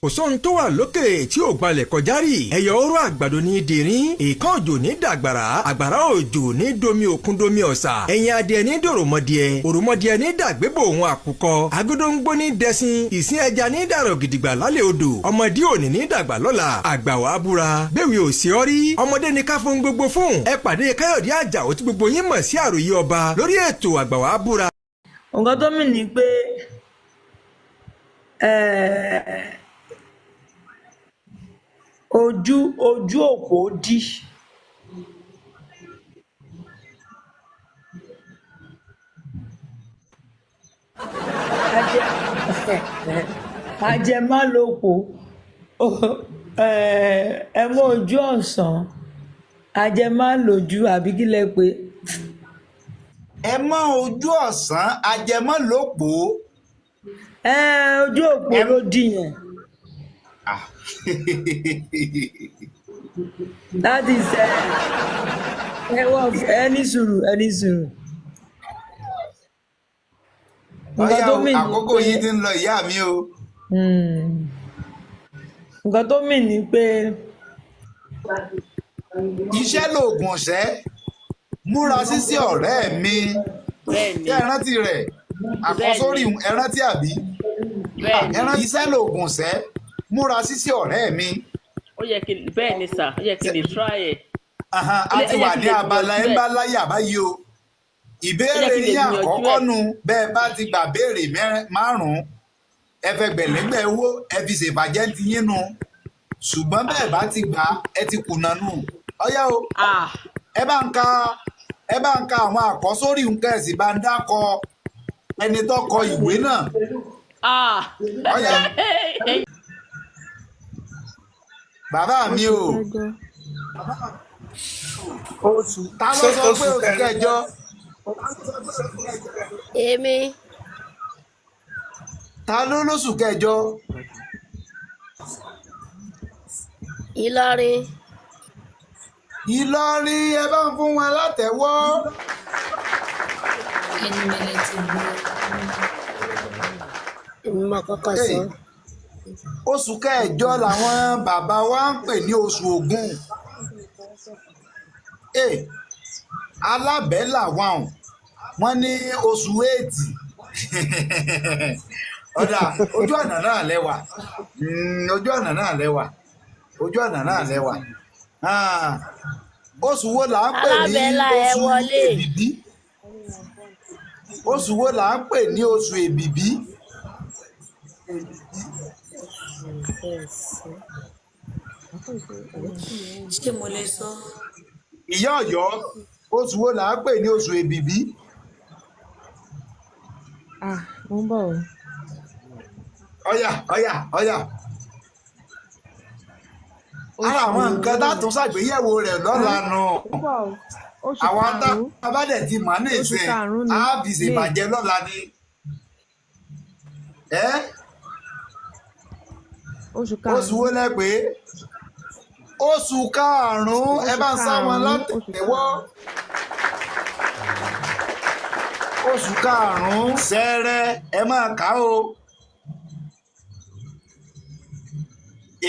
Kò sóhun tó wà lókè tí ò gbalẹ̀ kọjá rí. Ẹyọ oró àgbàdo ní dìrín, ìkan òjò ní dàgbàrá, àgbàrá òjò ní domi òkun domi ọ̀sà, ẹ̀yìn adìẹ ní dòròmọdìẹ, òròmọdìẹ ní dàgbébò òun àkùkọ, agódóńgbó ní dẹṣin, ìsín ẹja ní dàrọ̀ gidigba lálẹ́ odò, ọmọdé òní ní dàgbà lọ́la, àgbà wàá búra bẹ́ẹ̀ ò sí ọ rí, ọmọdé ní ká fún gbogbo fún. Ẹ pàdé Káyọ̀dé Àjàó tí gbogbo yín mọ̀ sí àròyé ọba lórí ètò àgbà wàá búra. Nǹkan tó mì ní pé eh, ojú òpó dí. Ajẹ ajẹmálòpó, ẹ mọ ojú ọ̀sán, ajẹmálòjú, àbí kí lẹ pé? Ẹ mọ ojú ọ̀sán, ajẹmọ́lòpó. Ẹ ojú òpó Ẹ ló dì yẹn. Ah. That is ẹ wọ ẹ ní sùúrù, ẹ ní sùúrù. Nǹkan Ọ̀yá tó o, mì ní àkókò pé yìí ti ń lọ, ìyá mi o. Nǹkan tó mì ní pé Iṣẹ́ lóògùn ìṣẹ́, múra sísí ọ̀rẹ́ mi. Bẹ́ẹ̀ ni. Ṣé ẹ rántí rẹ̀? Àkọsórí ẹ rántí àbí? Bẹ́ẹ̀ ni. Ẹ rántí iṣẹ́ lóògùn ìṣẹ́, múra sísí ọ̀rẹ́ mi. Ó yẹ kí, bẹ́ẹ̀ ni sà, ó yẹ kí n lè try ẹ̀. Ahan, a Ó ti yẹ wà kí n ní lè abala gbìyànjú ẹ̀ ń ẹ̀. bá láyà báyìí o. Ó yẹ Ìbéèrè kí n lè yín gbìyànjú àkọ́kọ́ ẹ̀. nu, bẹ́ẹ̀ bá ti gbà béèrè márùn-ún, ẹ fẹ́ gbẹ̀lẹ́gbẹ̀ owó, ẹ fi ṣèbàjẹ́ ti yín nu. Ṣùgbọ́n bẹ́ẹ̀ bá ti gbà, ẹ ti kùnà nù. Ọ̀yá o, Ah, ẹ bá ń ka àwọn àkọ́sórí nǹkan ẹ̀sìn bá ń dákọ ẹni tó kọ ìwé náà. Ah. Ọ̀yá, bàbá mi Oṣù o, kẹjọ. Oṣù ta ló ṣé sọ pé oṣù oṣù kẹrin? kẹjọ? Èmi. Ta ló lóṣù kẹjọ? Ìlọrin. Ìlọrin, ẹ bá ń fún wọn látẹ̀wọ́. Ẹni mẹ́lẹ̀ ti gbọ́. Èmi mọ kọ́kọ́ Hey, sọ. oṣù kẹjọ làwọn bàbá wa ń pè ní oṣù Ògún. Hey, alábẹ́là wàhùn wọ́n ní oṣù éètì. Ọ̀dà ojú ọ̀nà náà lẹ́wà. Ojú ọ̀nà náà lẹ́wà. Ojú ọ̀nà náà lẹ́wà. Ah, oṣù wo là ń pè ní Alábẹ́là, ẹ oṣù wọlé. èbìbí? Oṣù wo là ń pè ní oṣù èbìbí? Ṣé mo lè sọ? Ìyá Ọ̀yọ́, oṣù wo là ń pè ní oṣù èbìbí? Ah, mo ń bọ̀ o. Ọ̀yà, ọ̀yà, ọ̀yà. Ara Oṣù àwọn nǹkan tá a tún ṣàgbéyẹ̀wò rẹ̀ lọ́la nù. Mo ń bọ̀ o. Oṣù Àwọn tá karùn-ún. a bá dẹ̀ ti mọ̀ ní Oṣù ìsìn, karùn-ún ni á fi May. ṣèbàjẹ́ lọ́la ni. Ẹ́ Oṣù oṣù karùn-ún. wo lẹ pé? Oṣù karùn-ún, ẹ Oṣù bá ń sá wọn karùn-ún. Oṣù látẹ̀wọ́. karùn-ún. Oṣù karùn-ún, Ṣẹẹrẹ, ẹ máa kà á o.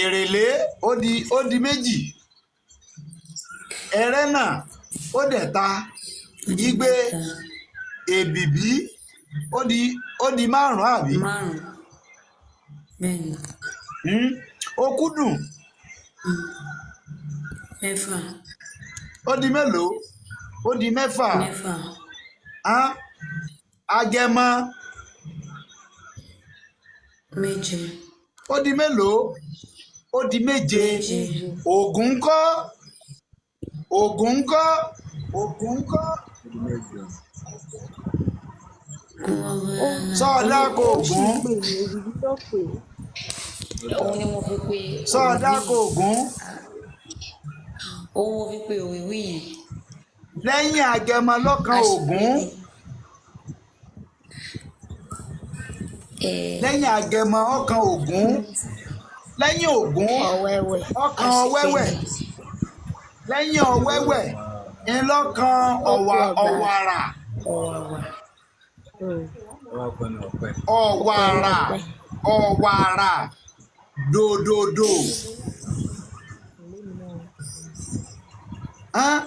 Èrèlé ó di méjì. Ẹrẹ́nà ó dẹ̀ ta. Ó di Igbe, mẹ́ta. èbìbí ó di márùn-ún àbí? Márùn-ún. Bẹ́ẹ̀ni. Okúdùn Mẹ́fà. ó di mélòó? Ó di mẹ́fà. Mẹ́fà. Hán? Agẹmọ Méje. ó di mélòó? Ó di méje. Méje. Ògún ńkọ́? Ògún ńkọ́? Ògún ńkọ́? Ó Sọ́ọ̀dá kò ó sì Ògún. pè ní èbìbí tó pè é. Òun ni mo fi pe Sọ́ọ̀dá òwìwí kò yẹn. Ògún. Òun mo fi pe òwìwí yẹn. Lẹ́yìn Agẹmọ lọ́kàn Ògún. Àṣìpé ni. Lẹ́yìn Agẹmọ ọkàn Ògún. Lẹ́yìn Ògún Ọ̀wẹ̀wẹ̀. ọkàn Àṣìpé Ọ̀wẹ́wẹ̀. ni. Lẹ́yìn Ọ̀wẹ́wẹ̀ ńlọ́kàn Ó kú ọba. Ọ̀wàrà. Ọ̀wàwà. Ọ̀wàrà. Ọ̀pẹ. Ọ̀wàrà. Dòdòdò. Hán?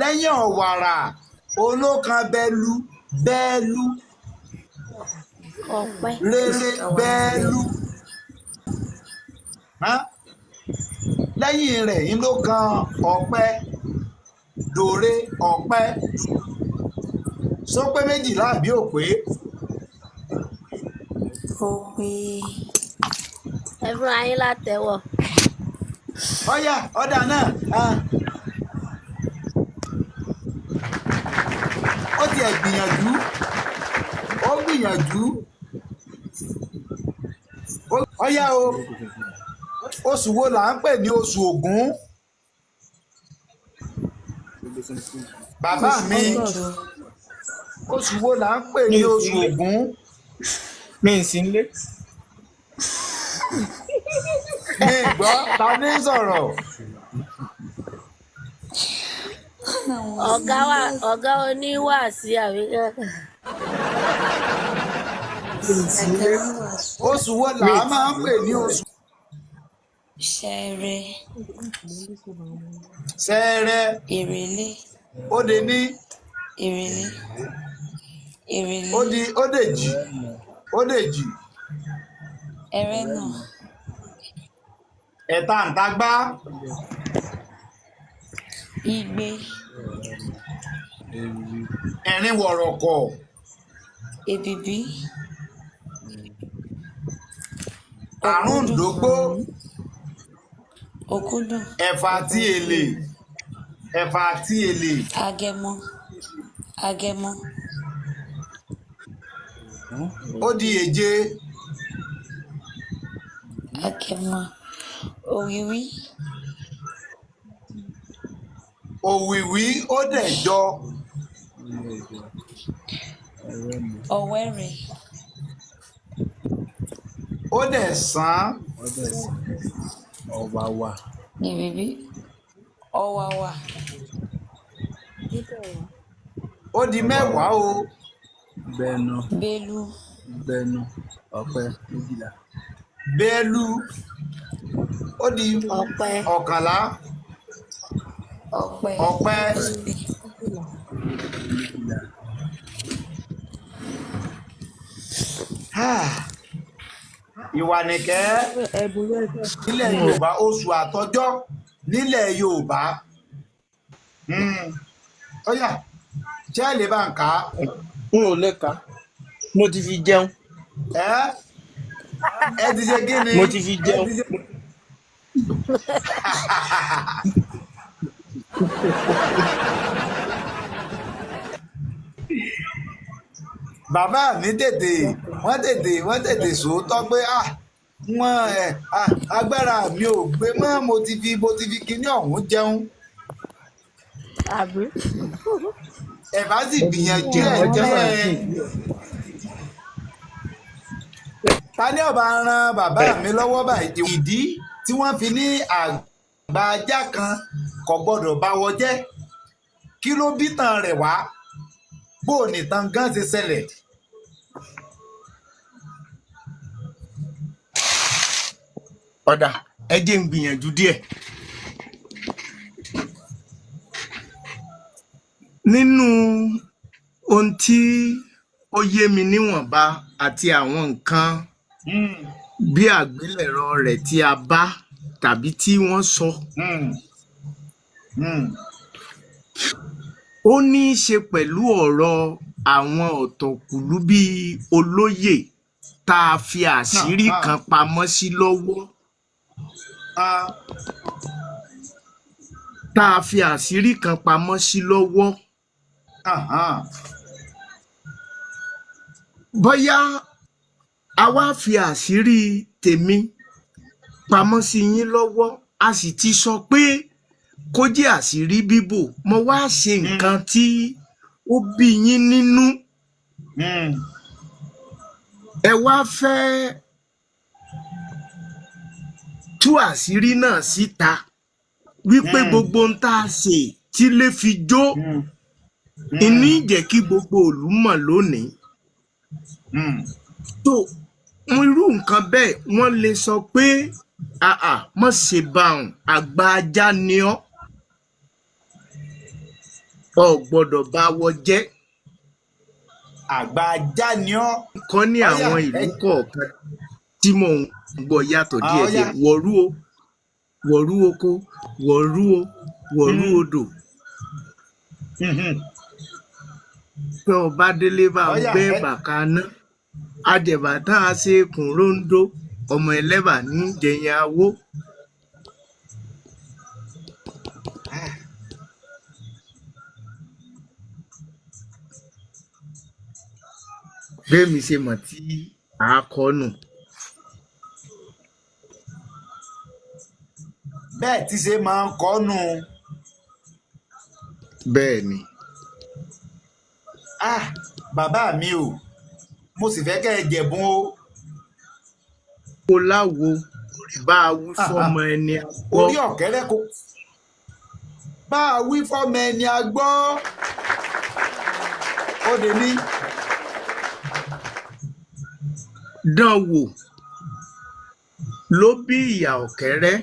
Lẹ́yìn ọ̀wàrà olókan bẹ́lú bẹ́lú Ọ̀pẹ. rere bẹ́lú. Hán? Lẹ́yìn rẹ̀ ń ló kan ọ̀pẹ dòre ọ̀pẹ. Sópé méjìlá àbí òpé? Ó pé. Ẹ fúnra yín látẹ́wọ̀. Ọ̀yà ọ̀dà náà. Ah. Ó tiẹ̀ gbìyànjú, ó gbìyànjú. Ọ̀yà o, oṣù wo là ń pè ní oṣù Ògún? Bàbá mi, Kẹjọ. oṣù wo là ń pè Mi ní ì sí oṣù nílé. Ògún? Mi ì sí nílé. Mi ì gbọ́, ta ní sọ̀rọ̀? Àwọn sí Ọ̀gá wa, ọ̀gá oníwàásí àbí kankan. Mi ì sí nílé. Ọ̀gá oníwàásù. Oṣù wo là Mi á ì máa ń pè ní oṣù Ṣẹẹrẹ. Ṣẹẹrẹ? Èrèlé. Ó de ní Èrèlé. Èrèlé. ó di ó dèjì ó dèjì. Ẹrẹ́nà. Ẹ̀ta ǹtagbá. Igbe. Ẹ̀rin wọ̀rọ̀kọ̀. Èbìbí. Òkúdùn. Àrúndógbó. Òkúdùn. Ẹ̀fà àti èlè, ẹ̀fà àti èlè. Agẹmọ. Agẹmọ. Ó di èje. Agẹmọ. Òwìwí. Òwìwí ó dẹ̀jọ. Ọ̀wẹ́rẹ́. Ó dẹ̀ sán. Ọ̀wàwà. Ìrìbí. Ọ̀wàwà. Ó di mẹ́wàá o. Bẹnu. Bélú. Bẹnu ọ̀pẹ 12. Bélú ó di Ọ̀pẹ. ọ̀kànlá. Ọ̀pẹ. Ọ̀pẹ. 12. Ìwà nìkẹ́. Ẹ̀bùn ló ẹ fẹ́. Nílẹ̀ Yorùbá, oṣù àtọjọ́ nílẹ̀ Yorùbá. Ọ̀yà ṣé ẹ lè bá ń kà á? N ò lè kà á. Mo ti fi jẹun. Ẹ ẹ ti ṣe kí ni? Mo ti fi jẹun. Bàbá mi tètè, wọ́n tètè sòótọ́ pé ah wọ́n ẹ̀ ah agbára mi ò gbé mọ́, mo ti fi kinní ọ̀hún jẹun. Àbí? Ẹ̀ bá sì gbìyànjú ẹ̀ Ọjọ́ díẹ̀. Ta ni ọba ran bàbá mi lọ́wọ́ báyìí? Ìdí tí wọ́n fi ní àgbà ajá kan kò gbọ́dọ̀ báwọ jẹ́, kí ló bí tàn rẹ̀ wá, bó o nìtàn gan ṣe ṣẹlẹ̀? Ọ̀dà, ẹ jẹ́ ń gbìyànjú díẹ̀. Nínú ohun tí ó yé mi níwọ̀nba àti àwọn nǹkan bí àgbélẹ̀rọ rẹ̀ tí a bá tàbí tí wọ́n sọ, ó ní í ṣe pẹ̀lú ọ̀rọ̀ àwọn ọ̀tọ̀kùlú bíi olóyè tá a fi àṣírí kan pamọ́ sí lọ́wọ́, tá a fi àṣírí kan pamọ́ sí lọ́wọ́. Bóyá a wá fi àṣírí tèmi pamọ́ sí yín lọ́wọ́, a sì ti sọ pé kó jẹ́ àṣírí bíbò, mo wá ṣe nǹkan tí ó bí yín nínú, ẹ wá fẹ́ tú àṣírí náà síta wípé gbogbo ohun tá a ṣe tílé fi jó ìní jẹ́ kí gbogbo ìlú mọ̀ lónìí. Tó Irú nǹkan bẹ́ẹ̀ wọ́n lè sọ pé àà mọ̀ ṣe bá òun, àgbà ajá ni ọ́, ò gbọ́dọ̀ bá wọ jẹ́. Àgbà ajá ni ọ́. Kọ́ ní Ọ̀yá àwọn ẹ ìlú kọ̀ọ̀kan tí mò ń gbọ́ yàtọ̀ díẹ̀díẹ̀. Ọ̀yá. Wọ̀rú o, wọ̀rú oko, wọ̀rú o, wọ̀rú odò. Pé ọba délé bá ń Ọ̀yá gbé ẹ ẹ̀bà kaná, àjẹbà tá a ṣe kùn róńdó, ọmọ ẹlẹ́bà ní jẹyìn awó. Bẹ́ẹ̀mi ṣe mọ̀ tí a kọ́ nù. Bẹ́ẹ̀ tí ṣe máa ń kọ́ nù. Bẹ́ẹ̀ ni. Ah, bàbá mi o, mo sì fẹ́ kẹ́ ẹ jẹ̀bùn o. Kó láwo bá a wí fọ́mọ ẹni a gbọ́. Orí ọ̀kẹ́rẹ́ kò bá a wí fọ́mọ ẹni a gbọ́. Ó dé ní. Dán wò ló bí ìyá ọ̀kẹ́rẹ́.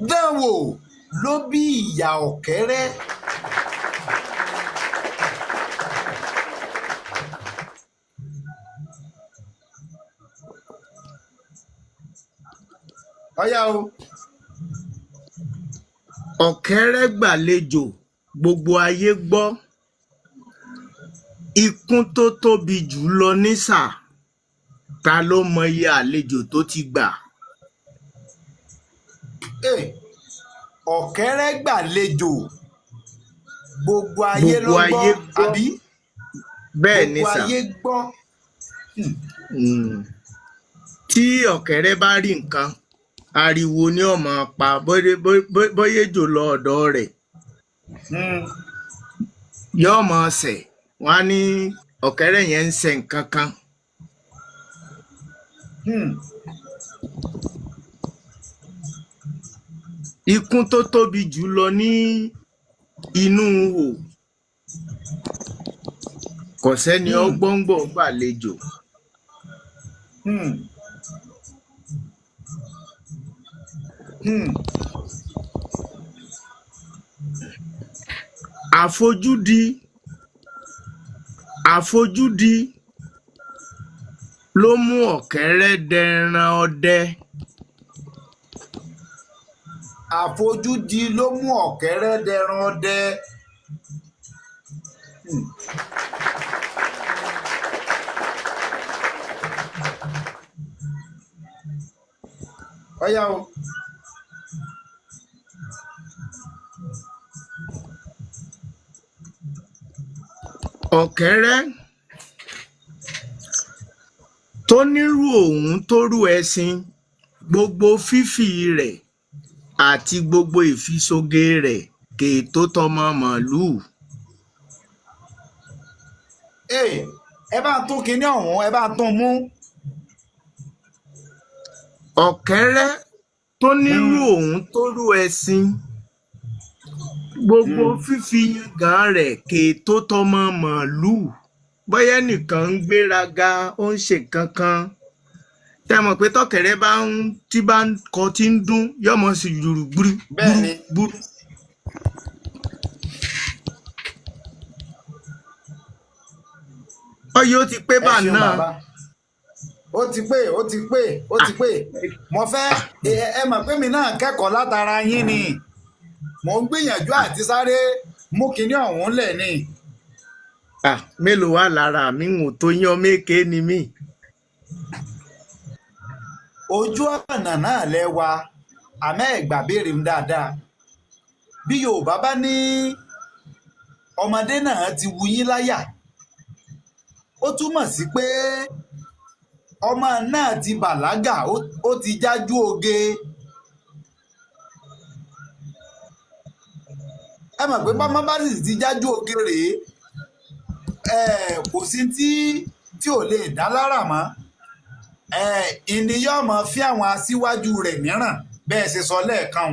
Dán wò ló bí ìyá ọ̀kẹ́rẹ́. Ọ̀yá o. Ọ̀kẹ́rẹ́ gbàlejò, gbogbo ayé gbọ́. Ikún tó tóbi jù lọ nísà, ta ló mọyì àlejò tó ti gbà? Ọ̀kẹ́rẹ́ gbàlejò, gbogbo ayé ló Gbogbo gbọ́, ayé gbọ́. àbí? Bẹ́ẹ̀ ni Gbogbo sà. ayé gbọ́. Tí ọ̀kẹ́rẹ́ bá rí nǹkan, ariwo ni ó máa pa bóyá ejò lọ ọ̀dọ̀ rẹ̀. Yóò máa sẹ̀, wọ́n á ní ọ̀kẹ́rẹ́ yẹn ń sẹ̀ nǹkan kan. Ikún tó tóbi jù lọ ní inú ihò, kò sẹ́ni ó gbọ́ngbọ̀ gbàlejò. Àfojúdi àfojúdi ló mú ọ̀kẹ́rẹ́ dẹran ọdẹ. Àfojúdi ló mú ọ̀kẹ́rẹ́ dẹran ọdẹ. Ọ̀yá o. Ọ̀kẹ́rẹ́ tó nírú òun tó rú ẹṣin, gbogbo fífì rẹ̀ àti gbogbo ìfisoge rẹ̀ kè tó tọmọ màlúù. Ẹ bá ń tún kinní ọ̀hún, ẹ bá ń tún mú. Ọ̀kẹ́rẹ́ tó nírú òun tó rú ẹṣin, gbogbo fífi yangàn rẹ̀ kè tó tọmọ màlúù. Bóyá nìkan ń gbéraga, ó ń ṣe nǹkan kan. Tẹ́ mọ̀ pé tọ́kẹ̀rẹ́ bá ń tí bá ń kọ tí ń dún, yóò mọ̀ sí yùrù gbúrú Bẹ́ẹ̀ gbúrú ni. gbúrú. Ọyọ́ ti pé Ẹ bá ṣeun náà. bàbá. Ó ti pé, ó ti pé, ó ti pé. Mo fẹ́ ẹ mọ̀ pé mi náà kẹ́kọ̀ọ́ látara yín ni. Mo ń gbìyànjú àti sáré mú kinní ọ̀hún lẹ̀ ni. Mélòó wà lára mi ń tó yán méke ni mí. Ojú ọ̀nà náà lẹ wa, àmọ́ ẹ gbà béèrè ń dáadáa. Bí Yorùbá bá ní ọmọdé náà ti wu yín láyà, ó túmọ̀ sí pé ọmọ náà ti bàlágà, ó ti jájú oge. Ẹ mọ̀ pé bọ́mọ bá sì ti jájú oge rèé, kò sí tí ò lè dá lára mọ́. Ìní yóò mọ fí àwọn aṣíwájú rẹ̀ mìíràn bẹ́ẹ̀ ṣe sọ lẹ́ẹ̀kan.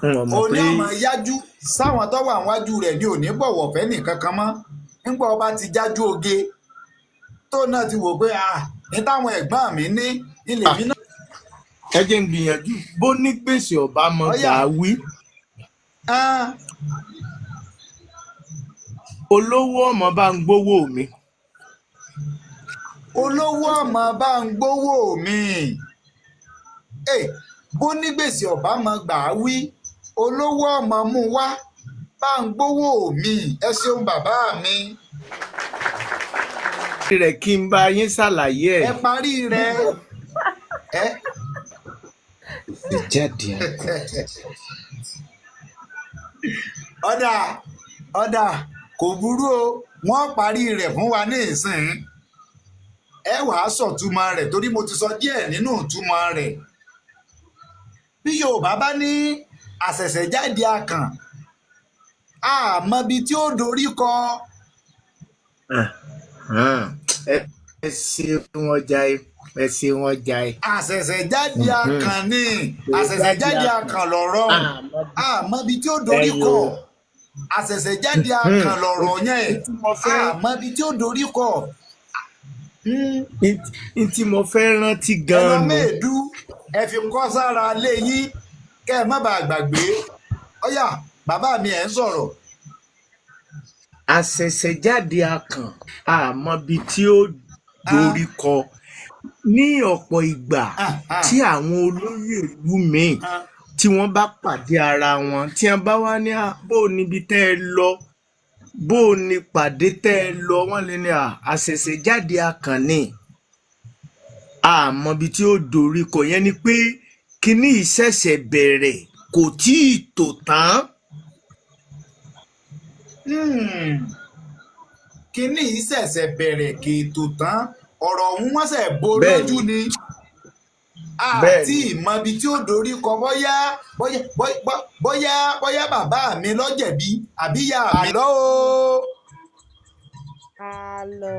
N ò mọ̀ Òní pé ọmọ yájú sáwọn tó wà níwájú rẹ̀ ni ò ní bọ̀wọ̀ fẹ́ nìkankan mọ́. Nígbà ọba ti jájú oge tó náà ti wò pé ah ní táwọn ẹ̀gbọ́n mi ní ilé mi náà. Ẹ jẹ́ ń gbìyànjú bó ní gbèsè ọba mọ Ọ̀yà. gbà á wí. Ah, Olówó ọmọ bá ń gbówó mi. Olówó ọmọ bá ń gbówó mi. Eh, bó ní gbèsè ọba mọ gbà á wí, olówó ọmọ mú wá bá ń gbówó mi. Ẹ ṣeun bàbá mi. Rẹ̀ kí n bá yín ṣàlàyé Ẹ ẹ̀. parí rẹ̀ ẹ. Ìjáde akàn. Ọ̀dà ọ̀dà, kò burú o, wọ́n parí rẹ̀ fún wa ní ìsìn. Ẹ wàá sọ̀túmọ̀ rẹ̀ torí mo ti sọ díẹ̀ nínú ìtumọ̀ rẹ̀. Bí Yorùbá bá ní àṣẹ̀ṣẹ̀jáde akàn, àmọ́ ibi tí ó dorí kọ. Ẹ ẹ ṣeun ọjà ẹ, ẹ ṣeun ọjà ẹ. Àṣẹ̀ṣẹ̀jáde akàn ni, àṣẹ̀ṣẹ̀jáde akàn lọ̀rọ̀, Àmọ́ bí àmọ́ ibi tí ó dorí ẹyin kọ. o. Àṣẹ̀ṣẹ̀jáde akàn lọ̀rọ̀ yẹn, N tí mo fẹ́ àmọ́ ibi tí ó dorí kọ. N tí mo fẹ́ rántí Ẹ lọ gan-an nu. méèdú, ẹ fi kọ́ sára lé yín kẹ́ ẹ má bàa gbàgbé. Ọ̀yà bàbá mi, ẹ̀ ń sọ̀rọ̀. Àṣẹ̀ṣẹ̀jáde akàn, àmọ́ ibi tí ó dorí kọ. Ní ọ̀pọ̀ ìgbà tí àwọn olóyè ìlú míì tí wọ́n bá pàdé ara wọn, tí wọ́n bá wá ní à, bó o níbi tẹ́ ẹ lọ, bó o ní pàdé tẹ́ ẹ lọ, wọ́n lè ní à, àṣẹ̀ṣẹ̀jáde akàn ni, àmọ́ ibi tí ó dorí kọ. Yẹn ni pé kinní yìí ṣẹ̀ṣẹ̀ bẹ̀rẹ̀, kò tí ì tò tán. Kínní yìí ṣẹ̀ṣẹ̀ bẹ̀rẹ̀ kì í tò tán, ọ̀rọ̀ ọ̀hún wọ́n ṣẹ̀ bo Bẹ́ẹ̀ lójú ni. ni Bẹ́ẹ̀ àti ni. ìmọ̀ ibi tí ó dorí kọ, bóyá bóyá bóyá bóyá bàbá mi ló jẹ̀bi àbí ìyá mi lọ́ o. Àlọ́.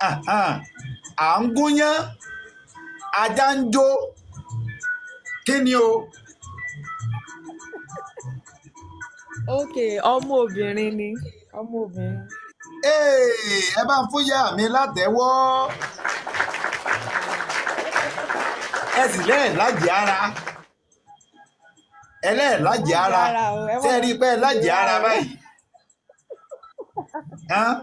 Ahan. À ń gúnyán, ajá ń jó, kí ni o? Ok, ọmọ obìnrin ni. Ọmọ obìnrin. Ee, ẹ bá ń fún ìyá mi látẹ́wọ́. Ẹ sì lẹ́ẹ̀ lájẹ̀ ara, ẹ lẹ́ẹ̀ lájẹ̀ Lájẹ̀ ara. ara o, ẹ Ṣé má ẹ rí i pé ẹ lọ lájẹ̀ ṣe ara o. báyìí? Hán?